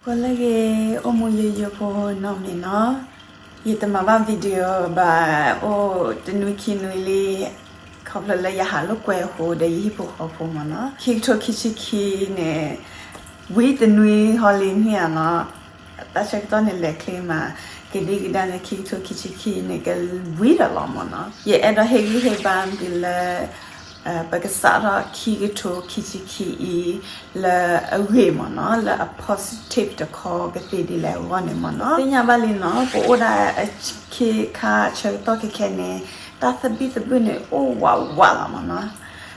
ကိးလၢအဂ့ၤ အိၣ်မူယိယိဖိနီၢ်မ့ၢ်နီၤ, ယတမၤဘၣ် video ဘၣ်အိၣ်တနွံခံနွံလံ, ခီဖျိလၢယဟးလိာ်ကွဲအဃိဒီးယဟံၣ်ဖိဃီဖိမ့ၢ်နီၤ, ခံကထိခံဆံခံန့ၣ် ဝံၤတနွံဟီလံန့ၣ်ဧါနီၤ, တၢ်ဆၢကတီၢ်န့ၣ်လဲၤချ့မး, ကဒံကဒါန့ၣ် ခံကထိခံဆံခံန့ၣ် ကဝံၤဒီးလီၤမ့ၢ်နီၤ, ယအဲၣ်ဒိးဟ့ၣ်ဂံၢ်ဟ့ၣ်ဘါသုလၢ ပကစးထီၣ်ခံကထိခံဆံခံအံၤ လၢအဂ့ၤမ့ၢ်နီၤ, လၢအ positive တခီကသ့ဒ်လဲၣ်အဂီၢ်န့ၣ်မ့ၢ်နီၤ, သ့ၣ်ညါဘၣ်လံနီၤ, ပအိၣ်ဒၣ်အခ့ခါဆၢကတီၢ်ခဲခဲန့ၣ် တၢ်သဘံၣ်သဘုၣ်န့ၣ် အိၣ်ဝးဝးလီၤမ့ၢ်နီၤ,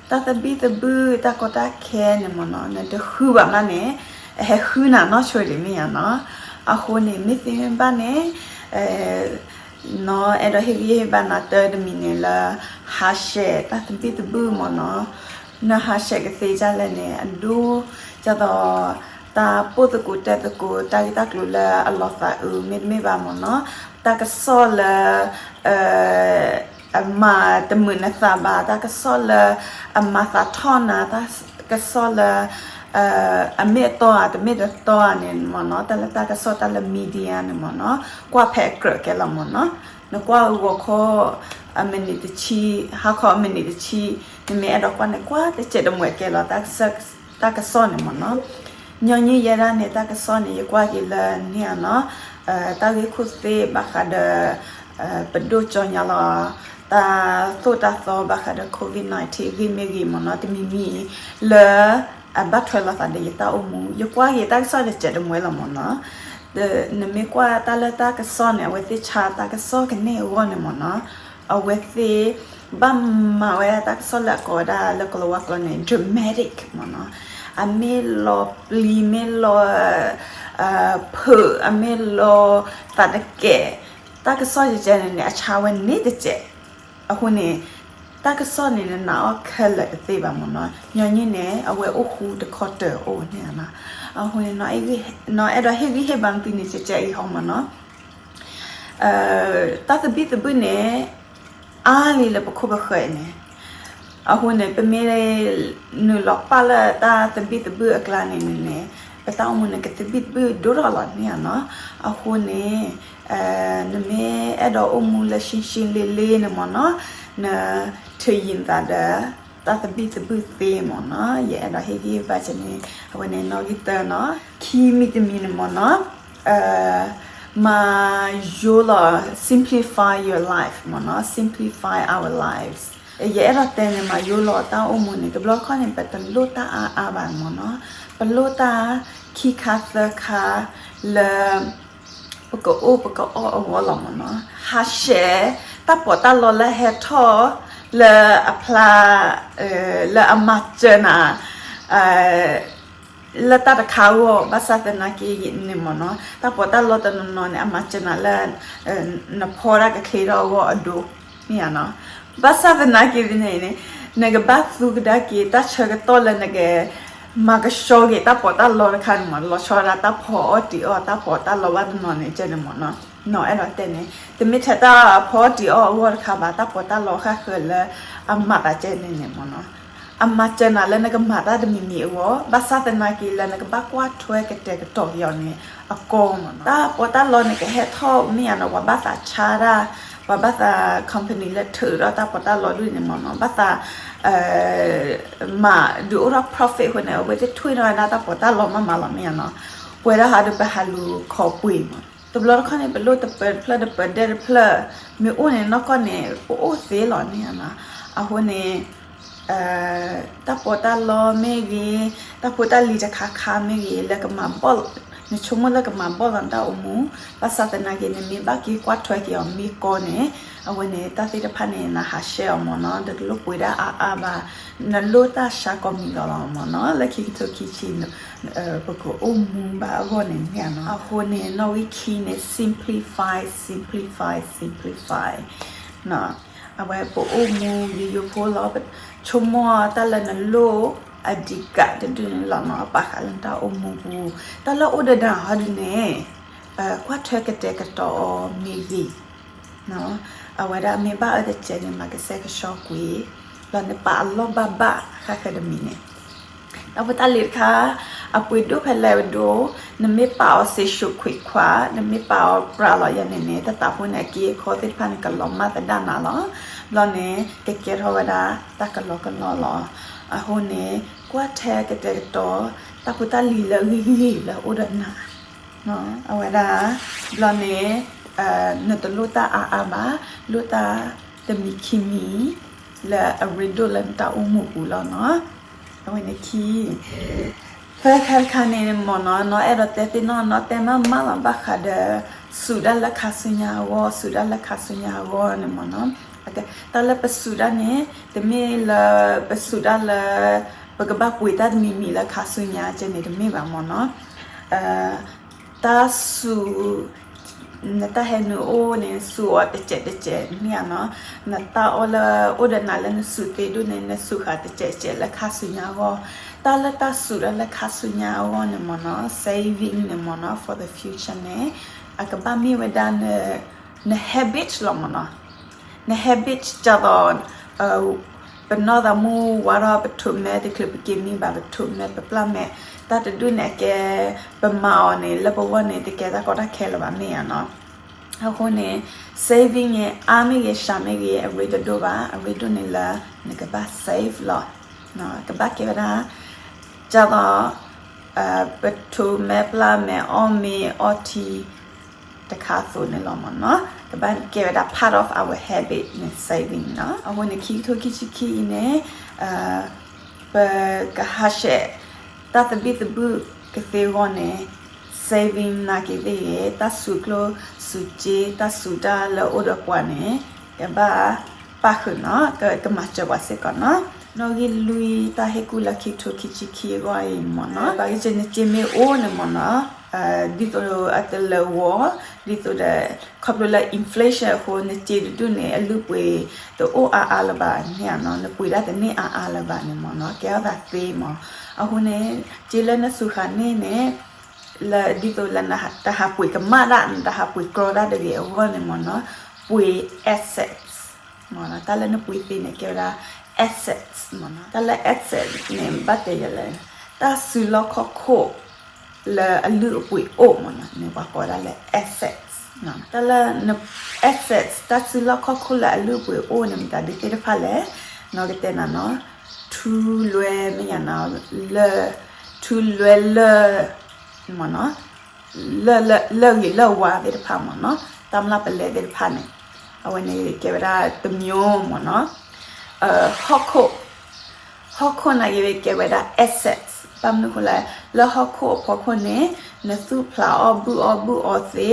တၢ်သဘံၣ်သဘုၣ် တၢ်ကီတၢ်ခဲန့ၣ်မ့ၢ်နီၤ, နတဃုဘၣ်မးန့ၣ် အဟဲဃုနၤနီၢ်ဆိဒံးမ့ၢ်ဧါနီၤ, အဃိန့ၣ် မ့ၢ်သ့မ့ၢ်ဘၣ်န့ၣ် နီၤ အဲၣ်ဒိးဟ့ၣ်ဂံၢ်ဟ့ၣ်ဘါနၤတၢ်တမံၤန့ၣ်လၢ ဟးဆှဲးတၢ်သဘံၣ်သဘုၣ်မ့ၢ်နီၤ, နဟးဆှဲးကသ့ဒ်လဲၣ်န့ၣ် အဒိ ဒ်သိး တၢ်ပိၢ်သကိးတဲသကိး တၢ်ဂ့ၢ်တၢ်ကျိၤလၢအလီၤသးအုး မ့တမ့ၢ်ဘၣ်မ့ၢ်နီၤ, တၢ်ကစီၣ်လၢ အမၤတမုာ်နသးဘၣ်, တၢ်ကစီၣ်လၢ အမၤသးထီၣ်နၤ, တၢ်ကစီၣ်လၢ အမ့ၢ်အတီဧါ တမ့ၢ်တတီဧါန့ၣ်မ့ၢ်နီၤ, တၢ်လၢတၢ်ကစီၣ်တၢ်လၢ media န့ၣ်မ့ၢ်နီၤ, ကွၢ်ဖဲအကြၢးကဲလီၤမ့ၢ်နီၤ, နကွၢ်ဂီၤခီ အမံးနံးတဆံ, ဟါခီအမံးနံးတဆံ, နမ့ၢ်အဲၣ်ဒိးကွၢ်န့ၣ် ကွၢ်တစဲးတမှဲးကဲလီၤ တၢ်ကစီၣ်န့ၣ်မ့ၢ်နီၤ, ညီနုၢ်ယဲဒၣ်န့ၣ် တၢ်ကစီၣ်န့ၣ် ယကွၢ်က့ၤလၢန့ၣ်ဧါနီၤ, တၢ်ဂ့ၢ်ခိၣ်သ့ၣ်ဘၣ်ဃးဒီး ပဒိၣ်ကၠီညါလီၤ တၢ်သိၣ်တၢ်သီဘၣ်ဃးဒီး COVID nineteen ဂ့ၢ်မ့ၢ်ဂ့ၤမ့ၢ်နီၤ တမံၤမံၤ လၢအဘၣ်ထွဲလိာ်သးဒီးယတၢ်အိၣ်မူ ယကွၢ်က့ၤတၢ်ကစီၣ်တစဲးတမှဲးလီၤမ့ၢ်နီၤ, ဒီးနမ့ၢ်ကွၢ်တၢ်လၢတၢ်ကစီၣ်န့ၣ် အဝဲသ့ၣ်ဆါတၢ်ကစီၣ်ကန့ၢ်အဂီၢ်န့ၣ်မ့ၢ်နီၤ, အဝဲသ့ၣ် ဘၣ်မၤဝဲတၢ်ကစီၣ်လၢအကိးဝဲဒၣ်လၢကလၤဝါကျိာ်န့ၣ် dramatic မ့ၢ်နီၤ, အမ့ၢ်လီၤပျံၤ မ့ၢ်လီၤ ဖုး အမ့ၢ်လီၤသးတကဲာ်, တၢ်ကစီၣ်ယကဲန့ၣ်န့ၣ် အဆါဝဲန့ၣ်တစဲး, အဃိန့ၣ် တၢ်ကစီၣ်န့ၣ် နနာ်အီၤခဲလၢာ်တသ့ဘၣ်မ့ၢ်နီၤ, ညီနုၢ်န့ၣ် အဝဲအိၣ်ဃူတခီတၢၤအိၣ်န့ၣ်နီၤ, အဃိန့ၣ် နီၢ်အဲၣ်ဒိးဟ့ၣ်ဂံၢ်ဟ့ၣ်ဘါသုန့ၣ် ကဲကဲအံၤဟီမ့ၢ်နီၤ တၢ်သဘံၣ်သဘုၣ်န့ၣ် အါလံလၢပခိၣ်ပဃၢၤအံၤန့ၣ်, အဃိန့ၣ် ပမ့ၢ်နုာ်လီၤပာ်လၢတၢ်သဘံၣ်သဘုၣ်အကျါန့ၣ်န့ၣ် ပတၢ်အိၣ်မူန့ၣ် ကသဘံၣ်သဘုၣ်ဒိၣ်ထီၣ်လီၤန့ၣ်ဧါနီၤ, အဃိန့ၣ် နမ့ၢ်အဲၣ်ဒိးအိၣ်မူလၢရှင်းရှင်းလင်းလင်းန့ၣ်မ့ၢ်နီၤ, နထုးယံၤနသးဒီး တၢ်သဘံၣ်သဘုၣ်သ့မ့ၢ်နီၤ, ယအဲၣ်ဒိးဟ့ၣ်ဂံၢ်ဟ့ၣ်ဘါကန့ၣ် အဝဲန့ၣ်နီၣ်ဂံၢ်တၢနီၤ, ခံမံၤတမံၤန့ၣ်မ့ၢ်နီၤ မၤယိလီၤ simplify your life မ့ၢ်နီၤ, simplify our lives. ယအဲၣ်ဒိးတဲန့ၣ် မၤယိလီၤတၢ်အိၣ်မူန့ၣ် တဘျီတခီၣ်န့ၣ် ပတလိၣ်တၢ်အါအါဘၣ်မ့ၢ်နီၤ, ပလိၣ်တၢ်ခံခါသၢခါလၢ ပကအိၣ်ပကအီၣ်အဂီၢ်လီၤမ့ၢ်နီၤ, ဟးဆှဲး တၢ်ပီးတၢ်လီလၢဟဲထီၣ် လၢအဖျါ လၢအမၤစၢၤနၤ လၢတၢ်တခါအဂီၢ် ဘၣ်ဆၣ်သနာ်က့န့ၣ်မ့ၢ်နီၤ, တၢ်ပီးတၢ်လီတနီၤနီၤန့ၣ် အမၤစၢၤနၤလၢ နဖီဒၣ်ကချ့ထီၣ်အဂီၢ်အဒိ မ့ၢ်ဧါနီၤ, ဘၣ်ဆၣ်သနာ်က့န့ၣ် နကဘၣ်သူကဒါက့ၤ တၢ်ဆၢကတီၢ်လၢနက မၤကဆှီက့ၤတၢ်ပီးတၢ်လီတခါန့ၣ်မ့ၢ် လီၤဆီဒၣ်တၢ်ဖီအီၣ်တံၤအီၣ် တၢ်ပီးတၢ်လီဘၣ်တနီၤန့ၣ် ကဲန့ၣ်မ့ၢ်နီၤ, နီၢ်အဲၣ်ဒိးတဲန့ၣ် တမ့ၢ်ထဲတၢ်ဖီအီၣ်တံၤအီၣ်အဂီၢ်တခါဘၣ် တၢ်ပီးတၢ်လီဃၣ်ဃၢၤလၢ အမၤသးကဲန့ၣ်န့ၣ်မ့ၢ်နီၤ, အမၤစၢၤနၤလၢနကမၤတၢ်တမံၤမံၤအဂီၢ် ဘၣ်ဆၣ်သနာ်က့လၢနကဘၣ်ကွၢ်ထွဲကတဲာ်ကတီၤက့ၤအီၤန့ၣ် အကီမ့ၢ်နီၤ, တၢ်ပီးတၢ်လီန့ၣ် ကဟဲထီၣ်မ့ၢ်ဧါနီၤ ပှၤဘၣ်သးဆါတၢ် ပှၤဘၣ်သး company လၢထုးထီၣ်တၢ်ပီးတၢ်လီဒ်န့ၣ်မ့ၢ်နီၤ ဘၣ်သး မၤဒုးအိၣ်ထီၣ် profit အဃိန့ၣ် အဝဲသ့ၣ်ထွံၣ်ထီၣ်ဝဲဒၣ်တၢ်ပီးတၢ်လီမးမးလီၤမ့ၢ်ဧါနီၤ, ပဝဲဒၣ်ဟးဒီးပဟးလူၤခီပှ့ၤမး, တဘျီတခီၣ်န့ၣ် ပလိၣ်တပၢၤတဖျၢၣ်တပၢၤဒဲတဖျၢၣ် မ့ၢ်အိၣ်န့ၣ်နီၢ်ကီၢ်န့ၣ် ပအိၣ်သ့လီၤန့ၣ်ဧါနီၤ, အဃိန့ၣ် တၢ်ပီးတၢ်လီမ့ၢ်ဂ့ၤ, တၢ်ဖိတၢ်လံၤတခါခါမ့ၢ်ဂ့ၤ လၢကမၤဘီၣ်, နဆိကမိၣ်လၢကမၤဘီၣ်လီၤနတၢ်အိၣ်မူ, ဘၣ်ဆၣ်သနာ်က့ နမ့ၢ်ဘၣ်က့ၤကွၢ်ထွဲက့ၤအီၤမ့ၢ်ကီန့ၣ်, အဝဲန့ၣ် တၢ်သ့ၣ်တဖၣ်န့ၣ် နဟးဆှဲးအီၤမ့ၢ်နီၤ, နတလိၣ်ပှ့ၤဒၣ်အါအါဘၣ်, နလိၣ်တၢ်ဆါကိးမံၤလီၤလီၤမ့ၢ်နီၤ, လၢခံကထိခံဆံ ပကအိၣ်မူဘၣ်အဂီၢ်န့ၣ်မ့ၢ်ဧါနီၤ, အဃိန့ၣ် နီၣ်ဂံၢ်ခံန့ၣ် simplify, simplify, simplify အဝဲပအိၣ်မူယိယိဖိလီၤ, ဆိကမိၣ်တၢ်လၢနလိၣ်အဓိကတဒုန့ၣ်လီၤနီၤ, ပာ်ဃာ်လၢနတၢ်အိၣ်မူပူၤ, တၢ်လၢအိၣ်ဒီးနၤဟီဒုန့ၣ် ကွၢ်ထွဲကတဲာ်ကတီၤအီၤမ့ၢ်ဂ့ၤ, အဝဲဒၣ်မ့ၢ်ဘၣ်အၢတစဲးန့ၣ် မၤကဆှဲကဆှီကွံာ်, လီၤနပာ်အလီၢ်ဘၣ်ဘၣ်ဃၣ်ဃၢၤတမံၤန့ၣ် တၢ်ဖိတၢ်လံၤတခါ အပှ့ၤဒိၣ်ဖဲလဲၣ်ဒိၣ်, နမ့ၢ်ပာ်အီၤစ့ၢ်ဆူခွံခွါ, နမ့ၢ်ပာ်အီၤပြးလီၤယၤန့ၣ်န့ၣ် တၢ်သးဖိန့ၣ် အက့အခီသ့ၣ်တဖၣ်န့ၣ် ကလီၤမၢ်သဒၣ်နၤလီၤ. ဘျီန့ၣ် ကကဲထီၣ်ဝဲဒၣ်တၢ်ကလီကလီလီၤ. အဃိန့ၣ် ကွၢ်ထဲကတဲာ်ကတီၤ တၢ်ဖိတၢ်လံၤလၢအဂ့ၤဂ့ၤလၢအအိၣ်ဒီးနၤ အဝဲဒၣ် ဘျီန့ၣ် နတလိၣ်တၢ်အါအါဘၣ်, လိၣ်တၢ်တမံၤခံမံၤ လၢအရ့ဒိၣ်လၢနတၢ်အိၣ်မူပူၤလီၤနီၤ. အဝဲန့ၣ်ခံ ဖဲခါတခါန့ၣ်မ့ၢ်နီၤ နီၢ်အဲၣ်ဒိးတဲသ့ၣ်နီၣ် နီၢ်တဲမးမးလီၤဘၣ်ဃးဒီး စူးတၢ်လၢခါဆူညါအဂီၢ်, စူးတၢ်လၢခါဆူညါအဂီၢ်န့ၣ်မ့ၢ်နီၤ. တၢ်လၢပစူးတၢ်န့ၣ် တမ့ၢ်လၢပစူးတၢ်လၢ ပကဘၣ်ပှ့ၤတၢ်တမံၤမံၤလၢခါဆူညါကဲန့ၣ် တမ့ၢ်ဘၣ်မ့ၢ်နီၤ. တၢ်စူး နတၢ်ဟဲနုာ်အိၣ်န့ၣ် စူးအီၤတစဲးတစဲးန့ၣ်နီၤ. နတၢ်အီၣ်လၢအိၣ်ဒီးနၤလၢနစူးသ့ဒိၣ်န့ၣ် နစူးဃာ်တစဲးတစဲးလၢခါဆူညါအဂီၢ်. တၢ်လၢတၢ်စူးတၢ်လၢခါဆူညါအဂီၢ်န့ၣ်မ့ၢ်နီၤ saving န့ၣ်မ့ၢ်နီၤ for the future န့ၣ် အကဘၣ်မ့ၢ်ဝဲဒၣ် န habit လီၤမ့ၢ်နီၤ. န habit ဒ်သိး ပနီၢ်သးမုၢ်ဝါထီၣ် ပထိးမဲတချုးပက့ၤမံဘၣ် ပထိးမဲပပျၢ်မဲ တၢ်တဒူၣ်န့ၣ်အကဲ ပမၤအီၤန့ၣ် လၢပဂီၢ်န့ၣ် တကဲတၢ်ကီတၢ်ခဲလၢၤဘၣ်မ့ၢ်ဧါနီၤ. အဃိန့ၣ် saving န့ၣ် အါမ့ၢ်ဂ့ၤ စှၤမ့ၢ်ဂ့ၤ အရ့တဒိၣ်ဘၣ်, အရ့ဒိၣ်န့ၣ်လၢ နကဘၣ် save လီၤ. ကဘၣ်ကဲဝဲဒၣ် ဒ်သိး ပထိးမဲပျၢ်မဲအီၣ်မ့ၤအီထံ တခါအသိးန့ၣ်လီၤမ့ၢ်နီၤ. ကဘၣ်ကဲဝဲဒၣ် part of our habit န့ၣ် saving နီၤ. အဃိန့ၣ် ခံကထိခံဆံခံအံၤန့ၣ် ပကဟးဆှဲးတၢ်သဘံၣ်သဘုၣ်ကသ့အဂီၢ်န့ၣ် saving နာ်က့သ့ၣ်ဂ့ၤ တၢ်စူးကျိၣ်စူးစ့ တၢ်စူးတၢ်လၢအိၣ်ဒီးပှၤန့ၣ် ကဘၣ်ပၣ်ဃုာ်နီၤ ကမၤစၢၤပှၤစ့ၢ်ကီးနီၤ. နီၣ်ဂံၢ်လွံၢ်တၢ်ဟ့ၣ်ကူၣ်လၢခံကထိခံဆံခံအဂီၢ်အံၤမ့ၢ်နီၤ ပှၤဂ့ၢ်ကဲ နစ့မ့ၢ်အိၣ်န့ၣ်မ့ၢ်နီၤ ဒ်သိးအတလၢာ်ဂီၤ ဒ်သိးဒီး ခီဖျိလၢ inflation အဃိ နစ့တဒူၣ်န့ၣ် အလုၢ်အပှ့ၤတအိၣ်အါအါလၢၤဘၣ်န့ၣ်နီၤ နပှ့ၤဒၣ်တန့ၢ်အါအါလၢၤဘၣ်န့ၣ်မ့ၢ်နီၤ ကဲထီၣ်သးသ့မ့ၢ်. အဃိန့ၣ် စ့လၢနစူးဃာ်န့ၢ်န့ၣ် လၢဒ်သိးလၢနတဟးပှ့ၤကမၣ်တၢ် နတဟးပှ့ၤကြီတၢ်တဂ့ၤအဂီၢ်န့ၣ်မ့ၢ်နီၤ ပှ့ၤ assets မ့ၢ်နီၤ တၢ်လၢနပှ့ၤသ့န့ၣ် ကဲဝဲဒၣ် assets မ့ၢ်နီၤ တၢ်လၢ assets န့ၣ် ဘၣ်တဲယဲလဲၣ် တၢ်စုလီၢ်ခီၣ်ခိၣ် လၢအလုၢ်အပှ့ၤအိၣ်မ့ၢ်နီၤ န့ၣ်ပှၤကိးဒၣ်လၢ assets တၢ်လၢ assets တၢ်စုလီၢ်ခီၣ်ခိၣ်လၢအလုၢ်အပှ့ၤအိၣ်န့ၣ် မတၤဒုးသ့ၣ်တဖၣ်လဲၣ် နီၢ်ကတဲနၤနီၤ ထူလွဲမ့ၢ်ယၤနီၤ လၢ ထူလွဲလၢ မ့ၢ်နီၤ လၢလၢဂ့ၤလၢဝါသ့ၣ်တဖၣ်မ့ၢ်နီၤ တၢ်မျၢ်ပလဲသ့ၣ်တဖၣ်န့ၣ် အဝဲန့ၣ်ကဲဝဲဒၣ်တမျိုးမ့ၢ်နီၤ ဟီၣ်ခိၣ် ဟီၣ်ခိၣ်နာ်က့ကဲဝဲဒၣ် assets ဘၣ်မနုၤဃိလဲၣ် လၢဟီၣ်ခိၣ်အဖီခိၣ်န့ၣ် နသူၣ်ဖျးအီၣ်ဘုၣ်အီၣ်ဘုၣ်အီ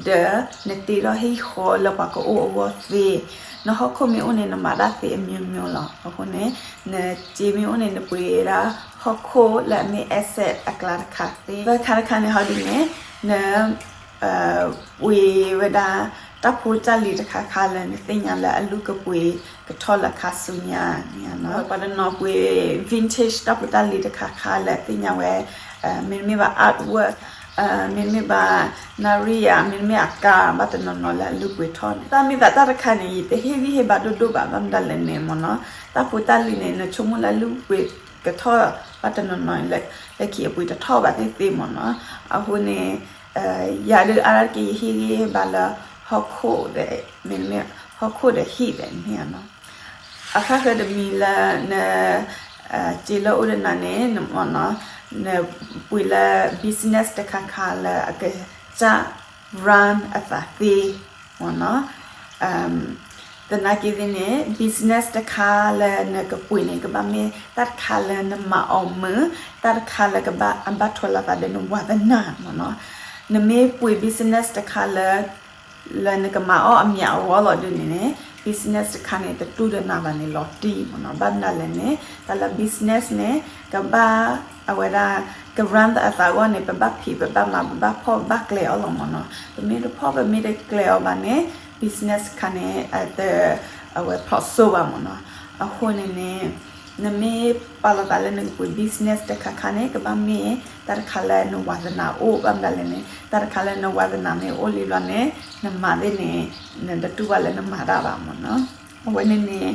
သ့ ဒီးနတ့ထီၣ်ဟံၣ်ဃီလၢပှၤကအိၣ်အဂီၢ်သ့ နဟီၣ်ခိၣ်မ့ၢ်အိၣ်န့ၣ် နမၤတၢ်သ့အမျိုးမျိုးလီၤ. အဃိန့ၣ် နစ့မ့ၢ်အိၣ်န့ၣ် နပှ့ၤဒၣ်ဟီၣ်ခိၣ်လၢအမ့ၢ် asset အကျါတခါသ့ လၢခါတခါန့ၣ် ဟီဒ်န့ၣ် န ပှ့ၤဝဲဒၣ် တၢ်ဖိတၢ်လံၤတခါခါလၢနသ့ၣ်ညါလၢအလုၢ်ကပှ့ၤကထီၣ်လၢခါဆူညါန့ၣ်နီၤ ပှၤတနီၤပှ့ၤ vintage တၢ်ဖိတၢ်လံၤတခါခါလၢသ့ၣ်ညါဝဲ မ့တမ့ၢ်ဘၣ် artwork မ့တမ့ၢ်ဘၣ် နၣ်ရံၣ်ယၤ မ့တမ့ၢ်အကါ ဘၣ်တနီၤနီၤလၢအလုၢ်ပှ့ၤထီၣ်န့ၣ် တၢ်မ့ၢ်သးတၢ်တခါန့ၣ် ယတဟ့ၣ်ဂံၢ်ဟ့ၣ်ဘါဒိၣ်ဒိၣ်ဘၣ် ဘၣ်မနုၤလဲၣ်န့ၣ်မ့ၢ်နီၤ တၢ်ဖိတၢ်လံၤန့ၣ် နဆိကမိၣ်လၢအလုၢ်ပှ့ၤကထီၣ် ဘၣ်တနီၤနီၤ လၢခံအပှ့ၤတထီၣ်ဘၣ်သ့ၣ်သ့ၣ်မ့ၢ်နီၤ အဃိန့ၣ် ယၤဒုးအါက့ၤယဟ့ၣ်ဂံၢ်ဟ့ၣ်ဘါလၢ ဟီၣ်ခိၣ်ဒီး မ့တမ့ၢ် ဟီၣ်ခိၣ်ဒီးဟံၣ်သ့ၣ်န့ၣ်နီၤ အခါဃၢၤတမံၤလၢန စ့လၢအိၣ်ဒီးနၤန့ၣ် နမ့ၢ်နီၤ နပှ့ၤလၢ business တခါခါလၢအကစၢ် run အသးသ့ မ့ၢ်နီၤ သနာ်က့သ့ၣ်န့ၣ် business တခါလၢနကပှ့ၤန့ၣ် ကဘၣ်မ့ၢ်တၢ်တခါလၢနမၤအီၤမုာ် တၢ်တခါလၢကဘၣ်အဘၣ်ထွဲလိာ်သးဒီးနဝါသနာ်မ့ၢ်နီၤ နမ့ၢ်ပှ့ၤ business တခါလၢ လၢနကမၤအီၣ်အမံၤအဂီၢ်လီၤဒုးန့ၣ်န့ၣ် business တခါန့ၣ် တတူၢ်ဒီးနၤဘၣ်န့ၣ် လီၤတံၢ်မ့ၢ်နီၤ ဘၣ်မနုၤလဲၣ်န့ၣ် တၢ်လၢ business န့ၣ် ကဘၣ် အဝဲဒၣ် က run အသးအဂီၢ်န့ၣ် ပဘၣ်ဖံး ပဘၣ်မၤ ပဘၣ်ဖီၣ် ပဘၣ်ကျဲၤအီၤလီၤမ့ၢ်နီၤ ပမ့ၢ်တဖီၣ် ပမ့ၢ်တကျဲၤအီၤဘၣ်န့ၣ် business တခါန့ၣ် အတ အဝဲဖျိးစိဘၣ်မ့ၢ်နီၤ အဃိန့ၣ်န့ၣ် နမ့ၢ်ပာ်လီၤသးလၢနကပှ့ၤ business တခါခါန့ၣ် ကဘၣ်မ့ၢ်တၢ်တခါလၢနဝါသနာအိၣ် ဘၣ်မနုၤလဲၣ်န့ၣ် တၢ်တခါလၢနဝါသနာမ့ၢ်အိၣ်လံဘျီန့ၣ် နမၤသ့ၣ်န့ၣ် နတတူၢ်ဘၣ်လၢနမၤတၢ်ဘၣ်မ့ၢ်နီၤ အဝဲန့ၣ်န့ၣ်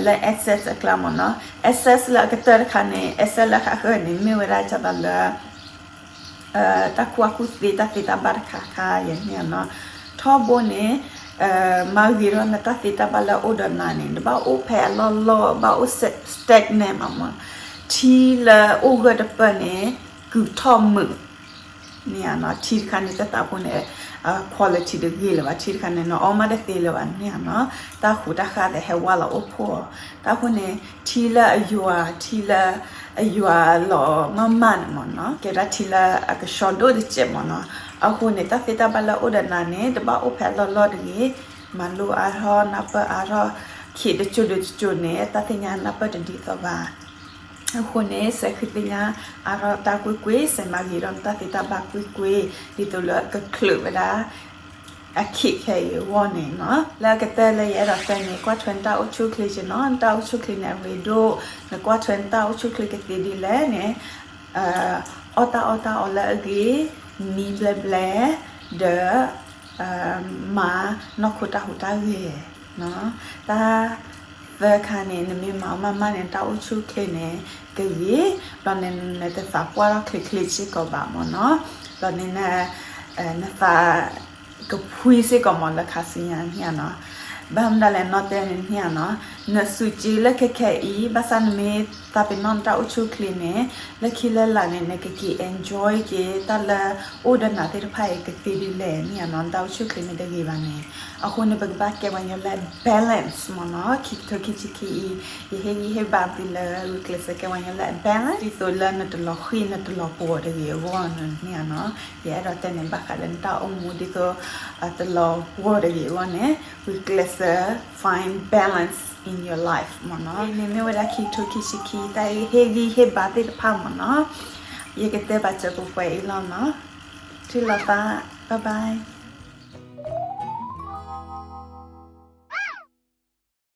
လၢ access အကျါမ့ၢ်နီၤ, access လၢအကတၢၢ်တခါန့ၣ် access လၢဃးဃၢၤန့ၣ် မ့ၢ်ဝဲဒၣ်ဒ်သိးလၢ တၢ်ကူၣ်ဘၣ်ကူၣ်သ့ တၢ်သ့တၢ်ဘၣ်တခါခါ ယဲန့ၣ်နီၤ, ထီဘိန့ၣ် မၤဂ့ၤထီၣ်နတၢ်သ့တၢ်ဘၣ်လၢအအိၣ်ဒီးနၤန့ၣ် တဘၣ်အိၣ်ဖဲအလီၢ်လီၢ် ဘၣ်အိၣ် stagnant မ့ၢ်နီၤ, ထံလၢအိၣ်ဂၢၢ်တပၢၢ်န့ၣ် ကုာ်ထီၣ်မုာ် န့ၣ်နီၤ, ထံတခါန့ၣ် တၢ်သးဖိန့ၣ် quality တဂ့ၤလၢၤဘၣ်, ထံတခါန့ၣ် နအီၣ်မးတသ့လၢၤဘၣ်န့ၣ်နီၤ, တၢ်ဟူးတၢ်ဃၢ်သ့ၣ်ဟဲဝါလီၤအိၣ်ဖှိၣ်အီၤ, တၢ်ဃိန့ၣ် ထံလၢအယွၤ ထံလၢအယွၤလီၤမးမးန့ၣ်မ့ၢ်နီၤ ကဲဒၣ်ထံလၢအကဆှီဒိၣ်တစဲးမ့ၢ်နီၤ, အဃိန့ၣ် တၢ်သ့တၢ်ဘၣ်လၢအအိၣ်ဒီးနၤန့ၣ် တဘၣ်အိၣ်ဖဲအလီၢ်လီၢ်တဂ့ၤ, မၤလိအါထီၣ် နၢ်ပၢၢ်အါထီၣ်, ခံးတစိၤဒီးတစိၤန့ၣ် တၢ်သ့ၣ်ညါနၢ်ပၢၢ်တဒ်သိးဘၣ် အဃိန့ၣ် စဲးဃုသ့ၣ်ညါအါထီၣ်တၢ်ကွ့ၢ်ကွ့ၢ်, စဲးမၤဂ့ၤထီၣ်နတၢ်သ့တၢ်ဘၣ်ကွ့ၢ်ကွ့ၢ် ဒ်သိးလၢကချုးဝဲဒၣ် အခံးခဲအံၤအဂီၢ်န့ၣ်နီၤ, လၢအကတၢၢ်လၢယအဲၣ်ဒိးတဲန့ၣ် ကွၢ်ထွဲနတၢ်အိၣ်ဆူၣ်အိၣ်ချ့က့နီၤ, နတၢ်အိၣ်ဆူၣ်အိၣ်ချ့န့ၣ် အရ့ဒိၣ်, နကွၢ်ထွဲနတၢ်အိၣ်ဆူၣ်အိၣ်ချ့ကသ့ဒ်လဲၣ်န့ၣ် အီၣ်တၢ်အီၣ်တၢ်အီလၢအဂ့ၤ, နံဘျဲဘျဲ, ဒီး မၤနီၢ်ခိတၢ်ဟူးတၢ်ဂဲၤ, တၢ်သၢခါန့ၣ် နမ့ၢ်မၤအီၤမးမးန့ၣ် နတၢ်အိၣ်ဆူၣ်အိၣ်ချ့န့ၣ် ကဂ့ၤ, ဒီးနတသးပှၢ်ထီၣ်ချ့ချ့စ့ၢ်ကီးဘၣ်မ့ၢ်နီၤ, ဒီးန နသးကဖှံစ့ၢ်ကီးမ့ၢ်လၢခါဆူညါန့ၣ်နီၤ, ဘၣ်မနုၤလဲၣ်နီၤတဲန့ၣ်နီၤ, နစူးက့လၢခဲခဲအံၤ ဘၣ်ဆၣ်နမ့ၢ်သးပ့ၤနီၣ်နတၢ်အိၣ်ဆူၣ်အိၣ်ချ့န့ၣ် လၢခံလၢလာ်န့ၣ် နကက့ၤ enjoy က့ၤတၢ်လၢအိၣ်ဒီးနၤသ့ၣ်တဖၣ်အံၤကသ့ဒ်လဲၣ်န့ၣ်နီၤ, နတၢ်အိၣ်ဆူၣ်အိၣ်ချ့မ့ၢ်တဂ့ၤဘၣ်န့ၣ်, အဃိန့ၣ် ပကဘၣ်ကဲပှၤကညီလၢ balance မ့ၢ်နီၤ, ခံကထိခံဆံခံအံၤ ယဟ့ၣ်ဂံၢ်ဟ့ၣ်ဘါသုလၢဂုာ်ကျဲးစၢးကဲပှၤကညီလၢ balance ဒ်သိးလၢနတလီၤဃံၤနတလီၤပှီၤတဂ့ၤအဂီၢ်န့ၣ်နီၤ, ယအဲၣ်ဒိးတဲန့ၣ် ဘၣ်ဃးလၢနတၢ်အိၣ်မူဒ်သိး တလီၤပှီၤတဂ့ၤအဂီၢ်န့ၣ် ဂုာ်ကျဲးစၢး find balance in your life မ့ၢ်နီၤ, န့ၣ်မ့ၢ်ဝဲဒၣ်ခံကထိခံဆံခံ တၢ်ဟ့ၣ်ဂံၢ်ဟ့ၣ်ဘါသ့ၣ်တဖၣ်မ့ၢ်နီၤ, ယကတဲဘၣ်စၢၤပှဲၤပှဲၤအံၤလီၤနီၤ, ထံၣ်လိာ်သး bye bye.